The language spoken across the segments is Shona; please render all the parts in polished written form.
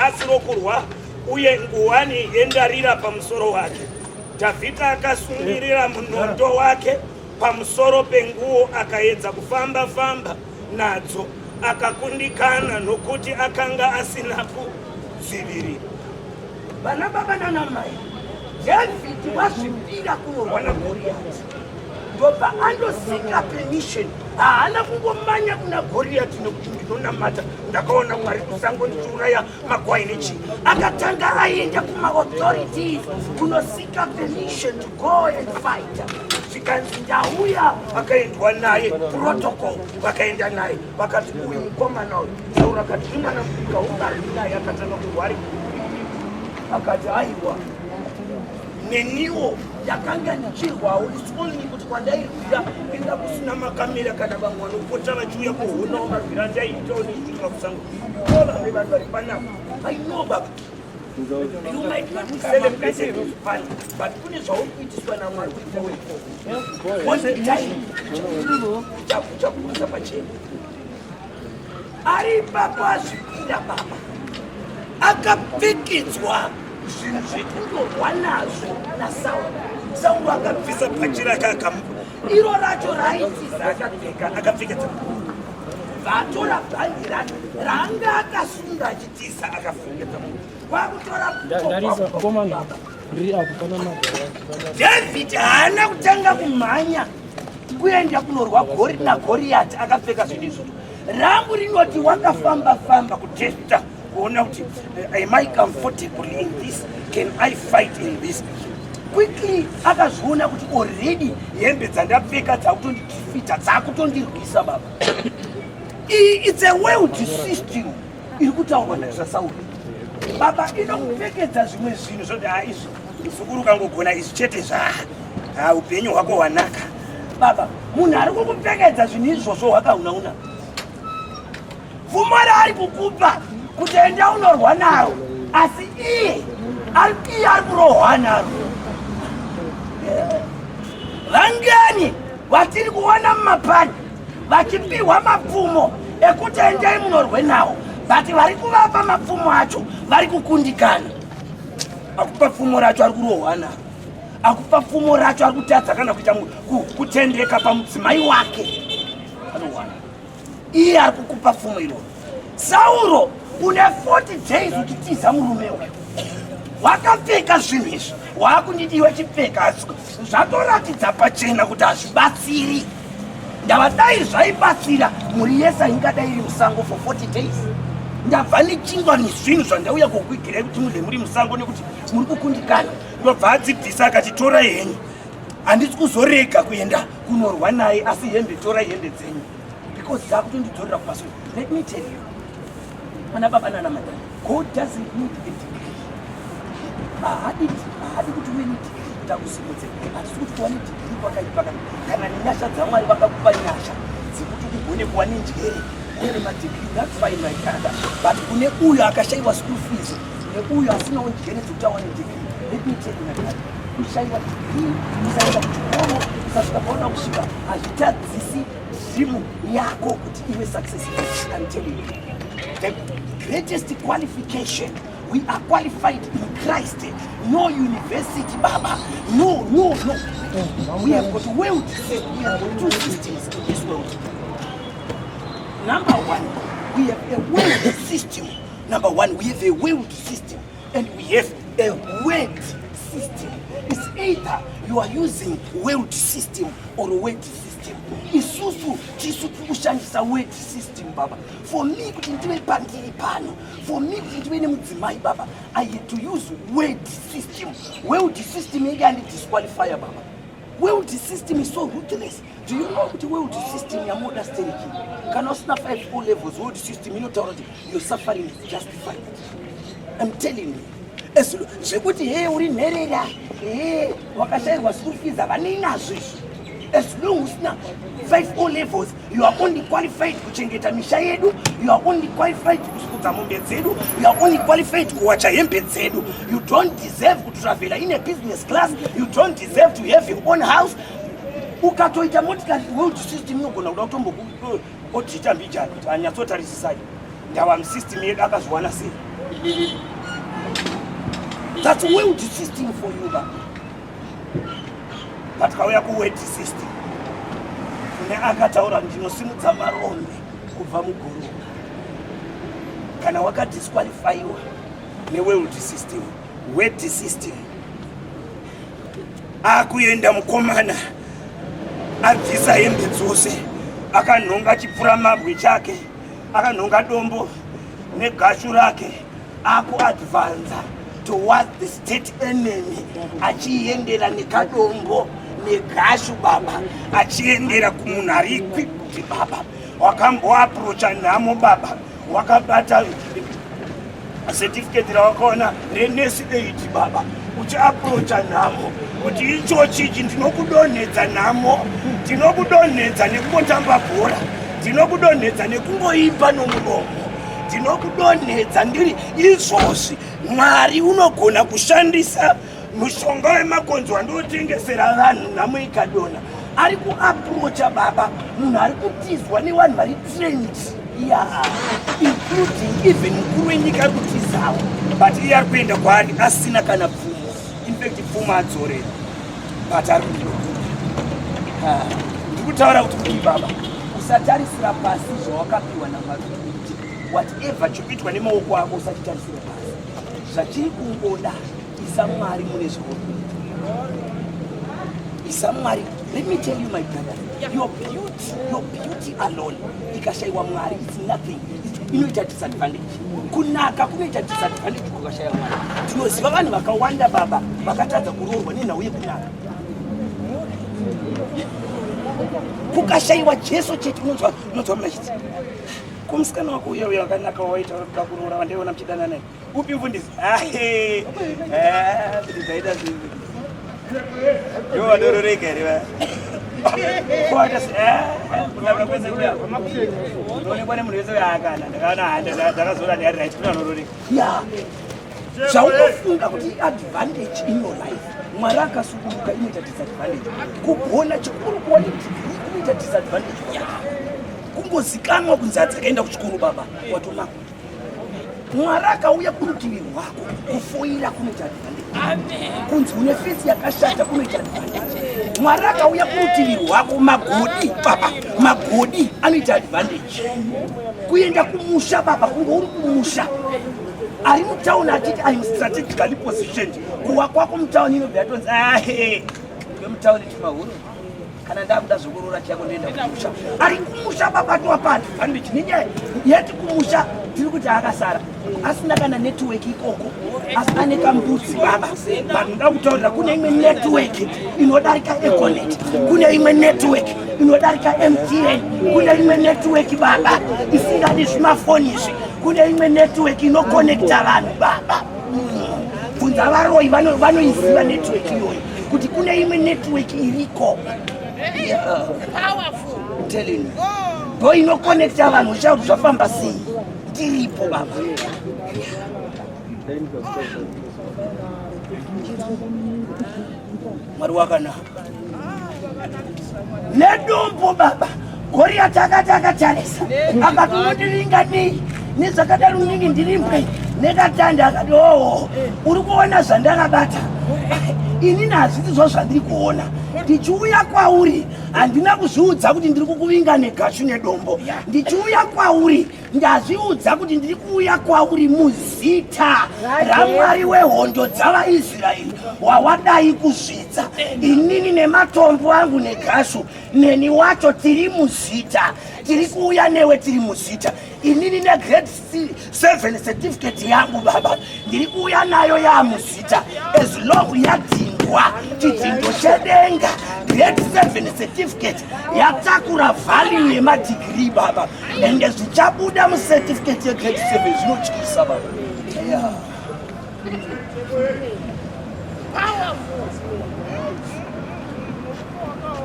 jasi rokurwa uye nguwani yendarira pamusoro wake. Dhavhidha akasungirira munondo wake pamusoro penguo akaedza kufamba famba nadzo akakundikana nokuti akanga asina kudzivirira. Vana baba nana mai, David wazvipira kunorwa naGoriati, ndobva andosika permission. Haana kungomanya kuna Goriati nekuti ndinonamata, ndakaona Mwari kusango ndichiuraya makwai nechii. Akatanga aenda kumaauthorities kunosika permission to go and fight. Zvikanzi ndauya, akaendwa naye protocol, vakaenda naye vakati uyu mukomana uyu. Sauro akati uyu mwana mudiki ungarwi naye. Akatanga kurwari, akati aiwa, neniwo ndakanga ndichirwawo, it's only kuti kwandairwira inga kusina makamera kana vamwe vanopota vachiuya kuhoonawo marwira andaiitawo nezviitika kusango. Ko vamwe vanhu vari panapa, I know baba, you might not be celebrated with party, but kune zvauri kuitiswa naMwari kuitawo ikoko. On the time chakuburitsa pachena. Ari ipapo azvipira baba, akapfekedzwa zvinhu zvekundorwa nazvo naSauro. Sauro akabvisa bhachi rake akamupa iro racho raitiza akapfeka, akapfekedza, vatora bhandi racho raanga akasunga achitiza, akapfekedza kwakutora. David haana kutanga kumhanya kuenda kunorwa gori naGoriyati akapfeka zvinhu izvozvo. Rangu rinoti wakafamba famba kutesta kuona kuti am I comfortable in this? Can I fight in this? Quickly akazviona kuti already hembe dzandapfeka dzakutondidefeata, dzakutondirwisa baba. Iyi it's a world system iri kutaurwa nezvaSauro baba, inokupfekedza zvimwe zvinhu zvoti ha, izvi muzukuru ukangogona izvi chete zva ha, upenyu hwako hwanaka baba. Munhu ari kukupfekedza zvinhu izvozvo hwakaunauna pfumo raari kukupa kuti enda unorwa naro, asi iye ari kurohwa naro. Vangani vatiri kuona mumapani vachipiwa mapfumo ekuti endai munorwe nawo, but vari kuvapa mapfumo acho vari kukundikana? Akupa pfumo racho ari kurohwa naro, akupa pfumo racho ari kutadza kana kuita kutendeka pamudzimai wake, anowana iye ari kukupa pfumo iroro. Sauro, une 40 days uchitiza murume uyu, wakapfeka zvinhu izvi, waakunditi iwe chipfeka. Zvatoratidza pachena kuti hazvibatsiri. Ndava dai zvaibatsira, mhuri yese aingadai iri musango for 40 days. Ndabva nechingwa nezvinhu zvandauya kukuigirai kuti mudye muri musango nekuti muri kukundikana. Ndobva adzibvisa akati torai henyu, handisi kuzorega kuenda kunorwa naye, asi hembe, torai hembe dzenyu because dzakutondidzorera kumashure. Let me tell you, ana baba nana mai, God doesn't need a degree. Haadi kuti uve nedegree kuti akusimudze. Hatisi kuti kuva nedegree kwakaipa. Kana nenyasha dzaMwari vakakupa nyasha dzekuti ugone kuva nenjere uine madegree, that's fine, my brother, but kune uyo akashayiwa school fees neuyo asinawo njere dzekuti awane degree, let me tell you, my brother, kushayiwa degree, kusaenda kuchikoro, kusasvika paoda kusvika, hazvitadzisi dream yako kuti iwe successful. I'm telling you, the greatest qualification, we are qualified in Christ. No university baba, no. We have got world system. We have got two systems in this world. Number one, we have a world system. Number one, we have a world system and we have a word system. It's either you are using world system or word system. Isusu tisu tiri kushandisa word system baba. For me kuti ndive pandiri pano, for me kuti ndive nemudzimai baba, I had to use word system. World system yenge yandidisqualifya baba. World system is so ruthless. Do you know kuti world system yamoda stereki, kana usina 5 O levels, world system inotaura kuti your suffering is justified? I'm telling you. Zvekuti he uri nherera, he wakashayirwa school fees, havanei nazvo izvi. As long usina 5 O levels, you are only qualified kuchengeta misha yedu, you are only qualified kusukudza mombe dzedu, you are only qualified kuwacha hembe dzedu. You don't deserve kutravela in a business class, you don't deserve to have your own house. Ukatoita motikari, world system inogona kuda kutombokuodhita mbijana kuti anyatsotarisisai ndava musystem yedu akazviwana sei. That's world system for you baba. But kauya kuword system kune akataura ndinosimudza marombe kubva muguruva. Kana wakadisqualifyiwa neworld system, word system akuenda mukomana abvisa hembe dzose akanhonga chipfuramabwe chake akanhonga dombo negashu rake akuadvanza towards the state enemy achiendera nekadombo negashu baba achiendera kumunhu ari equipped baba wakamboaprocha nhamo baba wakabata certificate rawakaona renesi aid baba uchiaprocha nhamo kuti ichochi ichi ndinokudonhedza nhamo ndinokudonhedza nekungotamba bhora ndinokudonhedza nekungoimba nomuromo ndinokudonhedza ndiri izvozvi mwari unogona kushandisa mushonga wemakonzo wandinotengesera vanhu nhamo ikadonha ari kuaprocha baba munhu ari kutizwa nevanhu vari trained ya including even mukuru wenyika ari kutizawo but iye ari kuenda kwaari asina kana pfumo infact pfumo adzorera but ari kundinokuda ndiri kutaura kuti kudii baba usatarisira pasi zvawakapiwa namwari kuti whatever chikuitwa nemaoko ako usachitarisira pasi zvachiri kungoda isa mwari mune zvauri kuita isa mwari let me tell you my brother your beauty your beauty alone ikashayiwa mwari its nothing inoita disadvantage kunaka kunoita disadvantage kukashaya mwari tinoziva vanhu vakawanda baba vakatadza kuroorwa nenhau yekunaka kukashayiwa jesu chete unonzwa unonzwa muna chiti ko musikana wako uya uya wakanaka wawaita kuda kuroora wandaiona muchidana naye upi mfundisi kuti zvaita zvivi yo vanororeka here vaya unoonekwa nemunhu wese akana ndakaona ndakazoona ndikati right kune vanororeka ya zvaunofunga kuti advantage in your life mwari akasukuruka inoita disadvantage kugona chikuru kuwa nedegree kunoita disadvantage ya kungozikanwa kunzi adzakaenda kuchikoro baba watomakwa Mwari akauya kurutivi rwako kufoira kunoita advantage. Kunzi une fesi yakashata kunoita advantage. Mwari akauya kurutivi rwako magodi baba, magodi anoita advantage. Kuenda kumusha baba, kunge uri kumusha ari mutauni achiti I'm strategically positioned. Kuwa kwako mutauni inobva yatonzi ahe, wemutauni tumahuru kana ndakuda zvekuroora chako ndoenda kumusha ari kumusha babatwa pati advantage nenyaya yeti kumusha tiri kuti akasara asina kana network ikoko asi ane kambudzi baba vanoda kutaurira kune imwe network inodarika econet kune imwe network inodarika mtn kune imwe network baba isingadi zvimafoni izvi kune imwe network inokonekta vanhu baba bvunza varoyi vanoiziva network iyoyo kuti kune imwe network iriko telling ndo inokonekta vanhu uchakuti zvafamba sei ndiripo baba mwari wakanaka nedombo baba Goriati akati akatarisa akati unondivinga nei nezvakadaro unenge ndirimbwe nekatanda akati oo uri kuona zvandakabata inini hazvisi zvo zvandiri kuona ndichiuya kwauri handina kuzviudza kuti ndiri kukuvinga negashu nedombo ndichiuya kwauri Ndazviudza kuti ndiri kuuya kwauri muzita raMwari wehondo dzavaIsraeri wawadai kuzvidza. Inini nematombo angu negashu neni wacho tiri muzita, tiri kuuya newe tiri muzita. Inini negrade 7 certificate yangu baba ndiri kuuya nayo yaamuzita as long yadhindwa chidhindo chedenga grade 7 certificate yatakura value yemadigiri baba ende zvichabuda mucertificate yegrade 7 zvinotyisa baba yeah.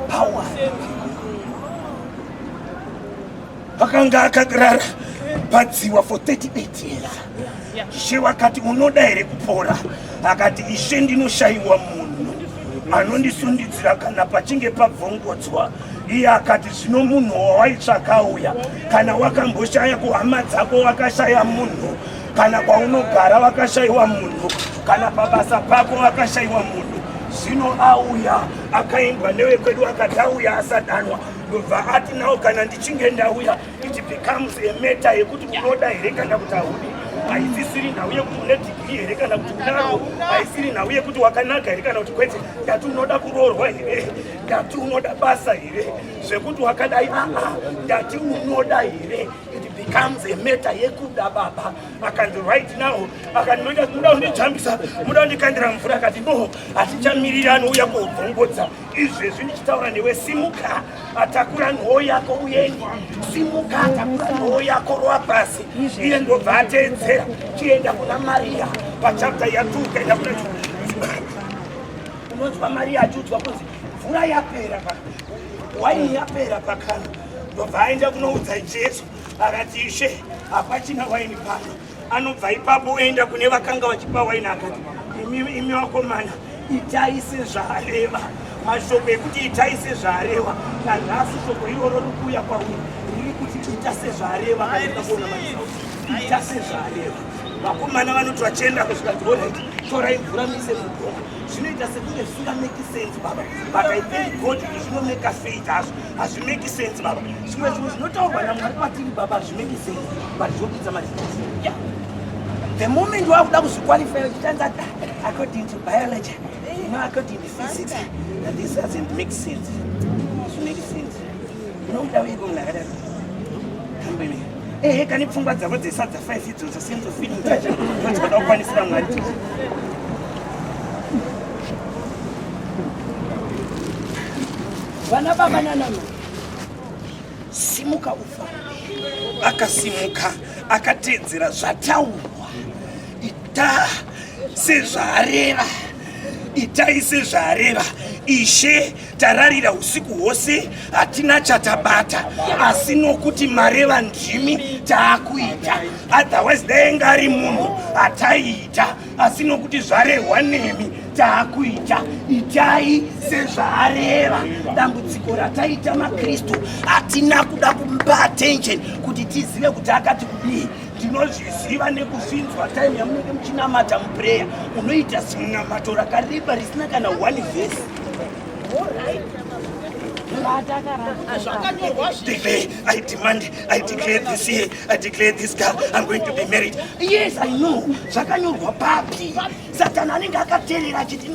Power. Akanga akarara padziwa for 38 years. Ishe wakati unoda here kupora? Akati ishe ndinoshayiwa munhu anondisundidzira kana pachinge pabvongodzwa. Iye akati zvino munhu wawaitsvaka uya, kana wakamboshaya kuhama dzako wakashaya munhu Kana kwaunogara vakashayiwa munhu, kana pabasa pako vakashayiwa munhu. Zvino auya akaimbwa newekwedu akati auya asadanwa, ndobva ati nawo kana ndichinge ndauya, it becomes a matter yekuti unoda here kana kuti haudi. Haisisiri nhau yekuti une degree here kana kuti unaro, haisiri nhau yekuti wakanaka here kana kuti kwete. Ndati unoda kuroorwa here, ndati unoda basa here, zvekuti wakadai aa, ndati unoda here. It becomes a matter yekuda baba. Akanzi right now, akandinoita muda kundijambisa, muda kundikandira mvura, akati no, hatichamiriri anouya kobvongodza. Izvezvi ndichitaura newe, simuka, atakura nhoo yako uende. Simuka, atakura nhoo yako, rova pasi. Iye ndobva ateedzera, chienda kuna Maria pachapter ya 2 kaenda kuna unonzwa Maria achiudzwa kunzi mvura yapera, waini yapera pakano. Ndobva aenda kunoudza Jesu, akati Ishe, hapachina waini pano. Anobva ipapo oenda kune vakanga vachipa waini, akati imi vakomana, itai sezvaareva. Mashoko ekuti itai sezvaareva, nanhasi shoko iroro riri kuuya kwauri, riri kuti ita sezvaareva. Ita sezvaareva. Vakomana vanoti vachienda kusvika alright, torai mvura muise mugomo. Zvinoita sekunge zvisingameki sense baba, but I thank God kuti zvinomeka faith. Hazvo hazvimeki sense baba. Zvimwe zvinhu zvinotaurwa naMwari kwatiri baba hazvimeki sense, but zvinopinza maresults. Yeah. The moment wakuda kuzviqualify uchichanza according to biology, you know, according to physics, and this doesn't make sense. Zvimake sense. Unokuda uiko munhu akadaro? Kambeni. Ehe, kane pfungwa dzako dzesadza 5 idzodzo, sense of feeling touch, ndodzinoda kukwanisira Mwari. Vana baba nanama, simuka ufa. Akasimuka akateedzera zvataurwa. Ita sezvaareva, itai sezvaareva. Ishe, tararira usiku hwose hatina chatabata, asi nokuti mareva ndimi taakuita. Otherwise dai anga ari munhu hataiita, asi nokuti zvarehwa nemi taakuita. Itai sezvaareva. Dambudziko rataita maKristu, hatina kuda kumupa attention kuti tizive kuti akati kudii. Tinozviziva nekuzvinzwa time yamunenge muchinamata muprayer, unoita zinamato rakareba risina kana one verse. Declare, I demand, I declare this year, I declare this girl, I'm going to be married. Yes, I know. Zvakanyorwa papi? Satani anenge akaterera achiti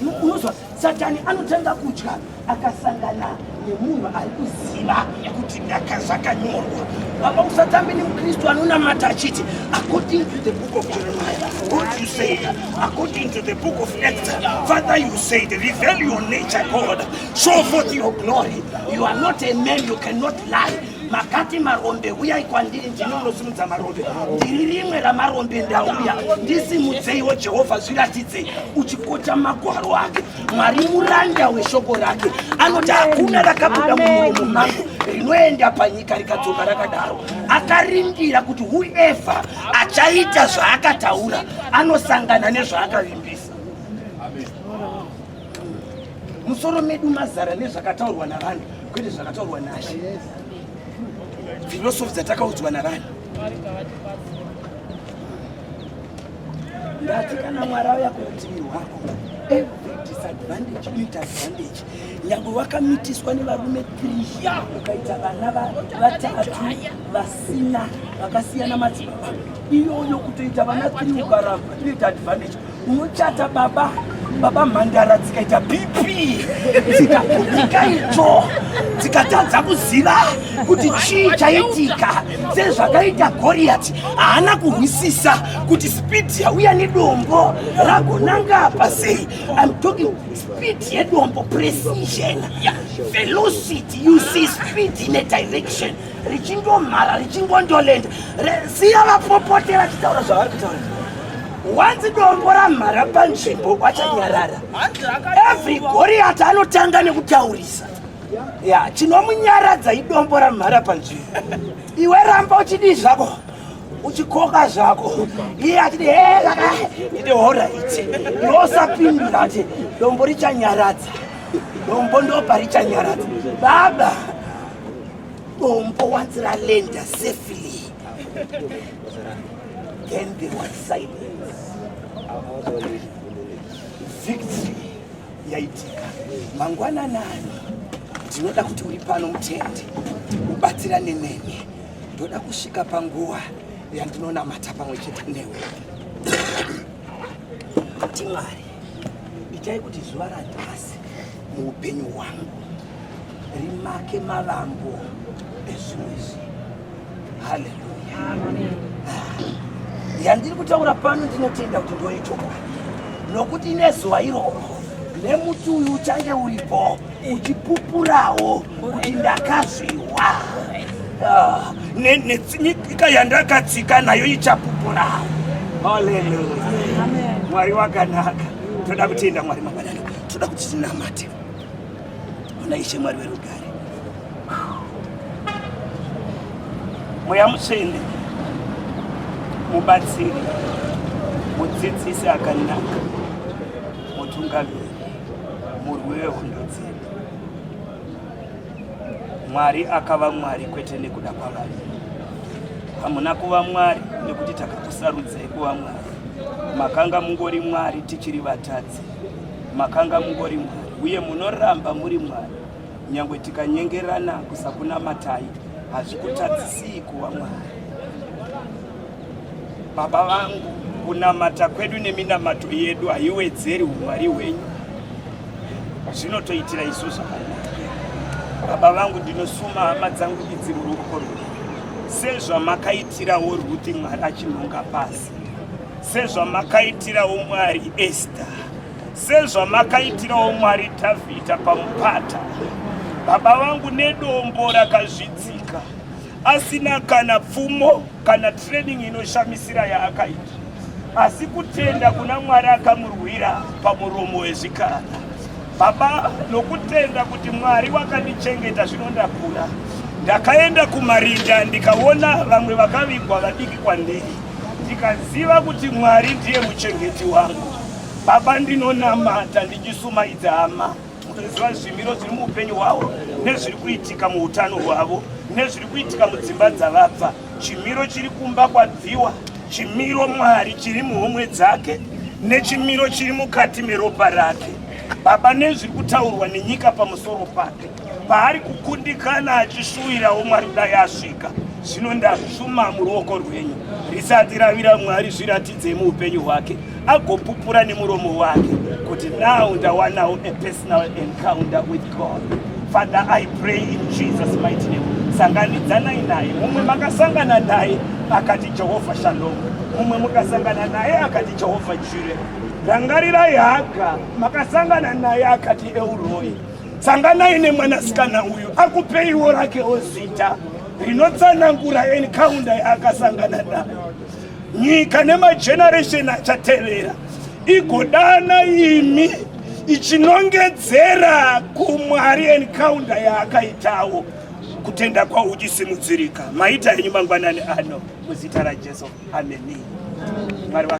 unozwa, Satani anotanga kutya akasangana nemunhu ari kuziva kuti ndaka zvakanyorwa. Baba, usatambe nemuKristu anonamata achiti according to the book of Jeremiah, God you said, according to the book of Acts, Father you said, reveal your nature, God, show forth your glory. You are not a man, you cannot lie. Makati marombe, uyai kwandiri, ndini unosimudza marombe, ndiri rimwe ramarombe, ndauya, ndisimudzeiwo Jehovha, zviratidzei. Uchikota magwaro ake. Mwari muranda weshoko rake, anoti hakuna rakabuda mumuromo mangu rinoenda panyika rikadzoka rakadaro. Akarindira kuti whoever achaita zvaakataura anosangana nezvaakavimbisa. Musoro medu mazara nezvakataurwa navanhu, kwete zvakataurwa naShe. Filosofi dzatakaudzwa navanhu. Ndati kana Mwari auya kurutivi rwako, every disadvantage inoita advantage. Nyangwe wakamitiswa nevarume 3 ukaita vana vatatu vasina vakasiyana madzibaba, iyoyo kutoita vana 3 ukaramba inoita advantage. Unochata baba baba mhandara dzikaita BP dzikaputika itsvo, dzikatadza kuziva kuti chii chaitika, sezvakaita Goriati. Haana kuhwisisa kuti speed yauya nedombo ragonanga apa sei. I'm talking speed yedombo, precision, velocity. You see speed in a direction, richingomhara richingondolenda. Siya vapopote vachitaura zvavari kutaura. Wanzi dombo ramhara panzvimbo, wachanyarara. Every Goriat anotanga nekutaurisa. Ya, chinomunyaradza idombo ramhara panzvimbo. Iwe ramba uchidii zvako, uchikoka zvako, iye achiti iti alright, iwe usapindura, ati dombo richanyaradza. Dombo ndopa richanyaradza baba. Dombo wanzi ralenda safely. Again there was silence. Victory yaitika. Mangwananani ndinoda kuti uri pano mutende ubatsirane neni. Ndoda kusvika panguva yandinonamata pamwe chete newe. Kuti Mwari, itai kuti zuva ranhasi muupenyu hwangu rimake mavambo ezvimwe zvinhu. Haleluya. Ah, yandiri kutaura pano ndinotenda kuti ndoyechokwadi nokuti nezuva iroro nemuti uyu uchange uripo uchipupurawo kuti ndakazviwa. Ah, nenyika yandakatsika nayo ichapupurawo. Haleluya. Mwari wakanaka. Toda kutenda Mwari mangwanani. Toda kuti tinamate. Kuna Ishe Mwari werugare. Mweya Mutsvene, mubatsiri, mudzidzisi akanaka, mutungamiri, murwi wehondo dzedu. Mwari akava Mwari kwete nekuda kwavanhu. Hamuna kuva Mwari nekuti takakusarudzai kuva Mwari. Makanga mungori Mwari tichiri vatadzi. Makanga mungori Mwari uye munoramba muri Mwari. Nyangwe tikanyengerana kusakunamatai hazvikutadzisii kuva Mwari. Baba vangu, kunamata kwedu neminamato yedu haiwedzeri umwari hwenyu, zvinotoitira isu zvakanaka. Baba vangu, ndinosuma hama dzangu idzi muruoko rwenyu, sezvamakaitirawo Ruti Mwari achinhonga pasi, sezvamakaitirawo Mwari Esta, sezvamakaitirawo Mwari Dhavhidha pamupata. Baba vangu, nedombo rakazvidzika, asina kana pfumo kana training inoshamisira yaakaita, asi kutenda kuna Mwari akamurwira pamuromo wezvikara. Baba, nokutenda kuti Mwari wakandichengeta zvino ndakura, ndakaenda kumarinda ndikaona vamwe vakavigwa vadiki kwandiri, ndikaziva kuti Mwari ndiye muchengeti wangu. Baba, ndinonamata ndichisumaidza hama munoziva zvimiro zviri muupenyu hwavo nezviri kuitika muutano hwavo nezviri kuitika mudzimba dzavabva, chimiro chiri kumba kwabviwa, chimiro Mwari chiri muhomwe dzake nechimiro chiri mukati meropa rake. Baba, nezviri kutaurwa nenyika pamusoro pake, paari kukundikana achishuwirawo Mwari kudai asvika. Zvino ndazvuma muruoko rwenyu, risati ravira Mwari, zviratidzei muupenyu hwake, agopupura nemuromo wake kuti now ndawanawo a personal encounter with God. Father, I pray in Jesus mighty name, sanganidzanai naye. Mumwe makasangana naye akati Jehovha Shalom, mumwe mukasangana naye akati Jehovha Jireh. Rangarirai Haga, makasangana naye akati El Roi. Sanganai nemwanasikana uyu, akupeiwo rakewo zita rinotsanangura encounter yaakasangana nayo. Nyika nemageneration achatevera igodana imi ichinongedzera kuMwari encounter yaakaitawo, kutenda kwawo uchisimudzirika. Maita henyu mangwanani ano, muzita raJesu, ameni. Mwari.